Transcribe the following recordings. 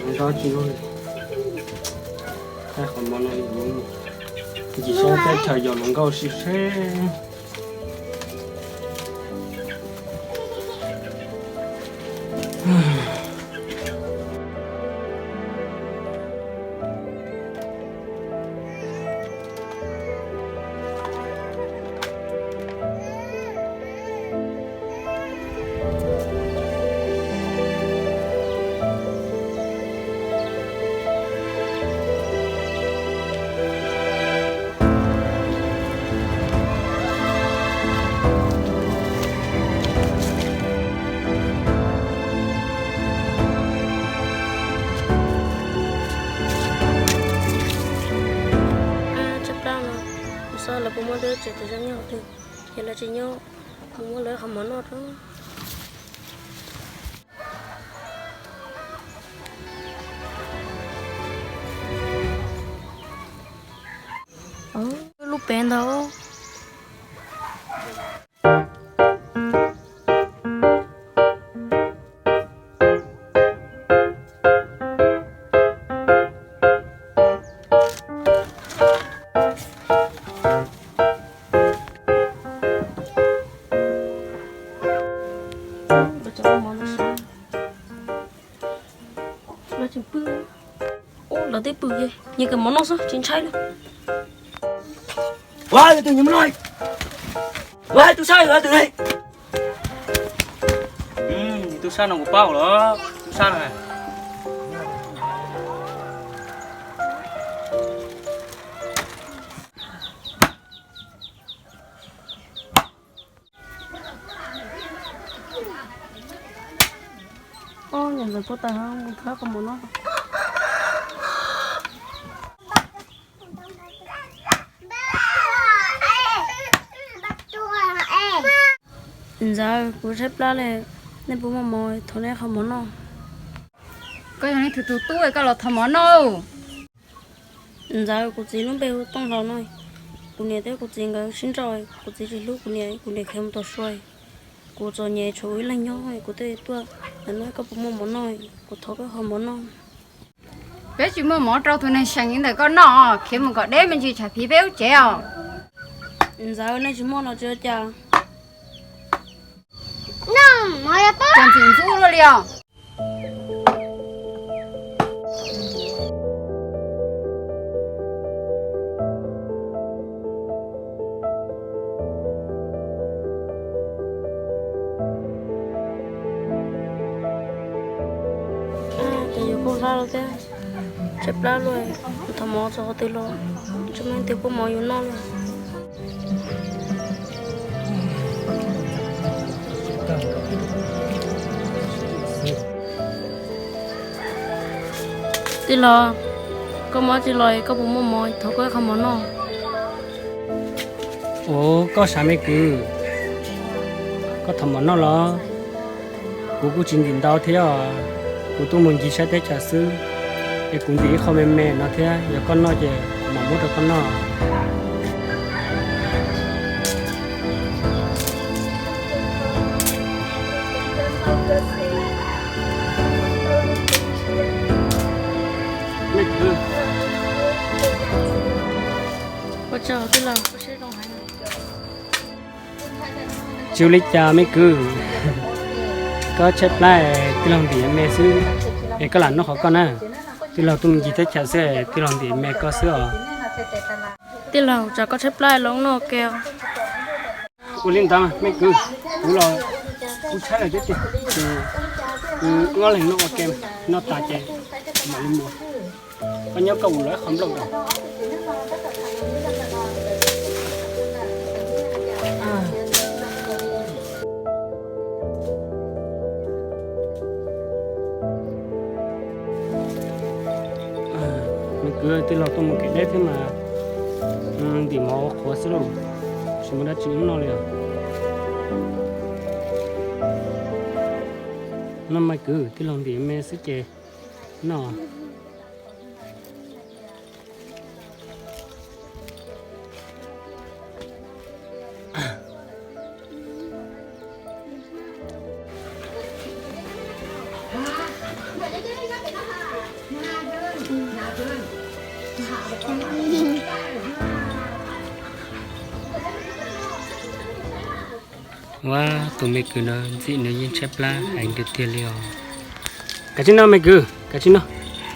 Nyob tsis noj li, qhov mov no yuav mus ncig sab teb chaws yos hluas nkauj sim seb. Tshaib plab no, kuv xav lawv puas muaj deb tsev tes zoo nyob twg, yog lawv tsis nyob, mus muab lawv qhov mov noj rau. Lub pem ntag. Ub, lawv twb pw, nyias kawm mov noj xwb tsis ntshai li. Ua, tus nyuam no, ua, tus sab, ua, tus ne. Tus sab no kuv paub lawm, tus sab no. Ob, niam ntxawm puag ta mus khawb qhov mov noj. Ntxawm, kuv tshaib plab li, nej puas muaj mov thov nej qhov mov noj? Koj yog leej twg tus tub koj los thov mov noj? Ntxawm, kuv txiv lub npe hu Tooj Laus no. Kuv niam thiab kuv txiv nkawd sib nrauj, kuv txiv tsis hlub kuv niam, kuv niam khiav mus tom sua. Kuv txom nyem tshuav kuv ib leeg nyob, kuv thiaj tuaj ntawm no, koj puas muaj mov noj? Kuv thov koj qhov mov noj. Peb tsis muaj mov rau tus neeg seem li ntawm koj noj, khiav mus kom deb me ntsis tsam phiv peb lub tsev os. Ntxawm, nej tsis muaj los tsis ua cas. Cas ntxim ntxub luaj li os. Ces yus kuj hlab los thiab, tshaib plab luaj, thov mov txog qhov twg los tsis muaj leej twg pub mov yus noj li. Tij laug, koj muaj dab tsi los koj puas muaj mov thov koj ib qho mov noj? Ua, koj sav me kwv, koj thov mov noj los? Kuv kuj tsis ntim ntau thiab, kuv tuaj mus ncig saib teb chaws xwb, es kuv ntim ib qho me me no thiab, yog koj noj ces kuv mam muab rau koj noj. Ua tsaug tij laug. Tsis ua li cas me kwv, koj tshaib plab, tij laug ntim me xwb, es koj lam noj qhov koj na. Tij laug tuaj mus ncig teb chaws xwb, tij laug ntim me koj xwb os. Tij laug, tsam koj tshaib plab los noj ke. Ua li ntawd me kwv, kuv los kuv tshaib lawm thiab ces kuv ob leeg noj ua ke, noj tas ces mam li mus. Koj nyob koj ua lawv qhov nplooj. Me kwv, tij laug tuaj mus kev deb thiab mas ntim mov ua qhuav xwb lauj, tsis muaj dab tsi noj li os. Noj me kwv, tij laug ntim me xwb ces noj. Ua, tus me kwv no ntxim nws yeej tshaib plab heev tiag tiag li os. Kav tsij noj me kwv, kav tsij noj.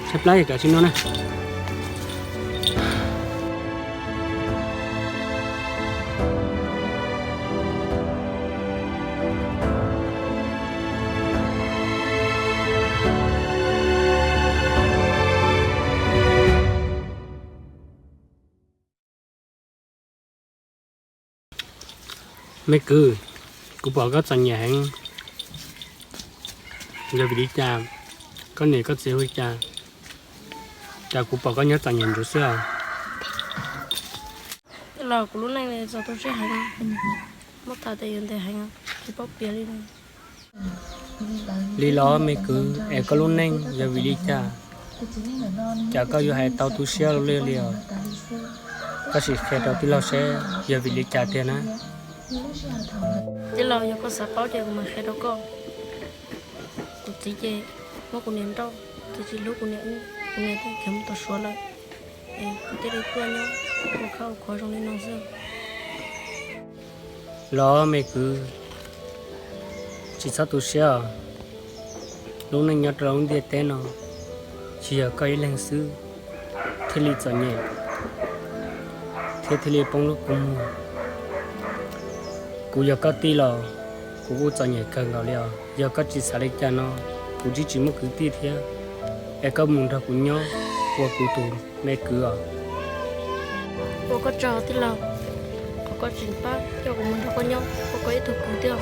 Tshaib plab kav tsij noj na. Me kwv, kuv pom koj txom nyem heev, yog vim li cas? Koj niam koj txiv hu li cas? Cas kuv pom koj nyob txom nyem ntsuav xwb os. Tij laug, kuv lub neej txog tu siab heev, muab tham tias yuav ntev heev, tsis paub piav li. Li los me kwv, es koj lub neej yog vim li cas? Cas koj yuav hais tau tu siab li li os? Koj sim qhia rau tij laug seb yog vim li cas tiag na. Tij laug, yog koj xav paub ces kuv mam qhia rau koj. Kuv txiv ces muab kuv niam nrauj, kuv txiv tsis hlub kuv niam, kuv niam thiaj khiav mus tom Suav lawm, es kuv thiaj li tuaj nyob ua khab ua khuav zoo li no xwb. Los me kwv, tsis txhob tu siab os. Lub neej nyob rau lub ntiaj teb no, tsis yog koj ib leeg xwb thiaj li txom nyem thiab thiaj li poob lub kua muag. Kuv yog koj tij los kuv kuj txom nyem kawg nkaus li os. Yog koj tsis xav li cas no, kuv tsis tsis muaj kwv tij thiab, es koj mus nrog kuv nyob ua kuv tus me kwv os. Ua koj tsaug tij laug, qhov koj tseem pab coj kuv mus nrog koj nyob ua koj ib tug kwv thiab.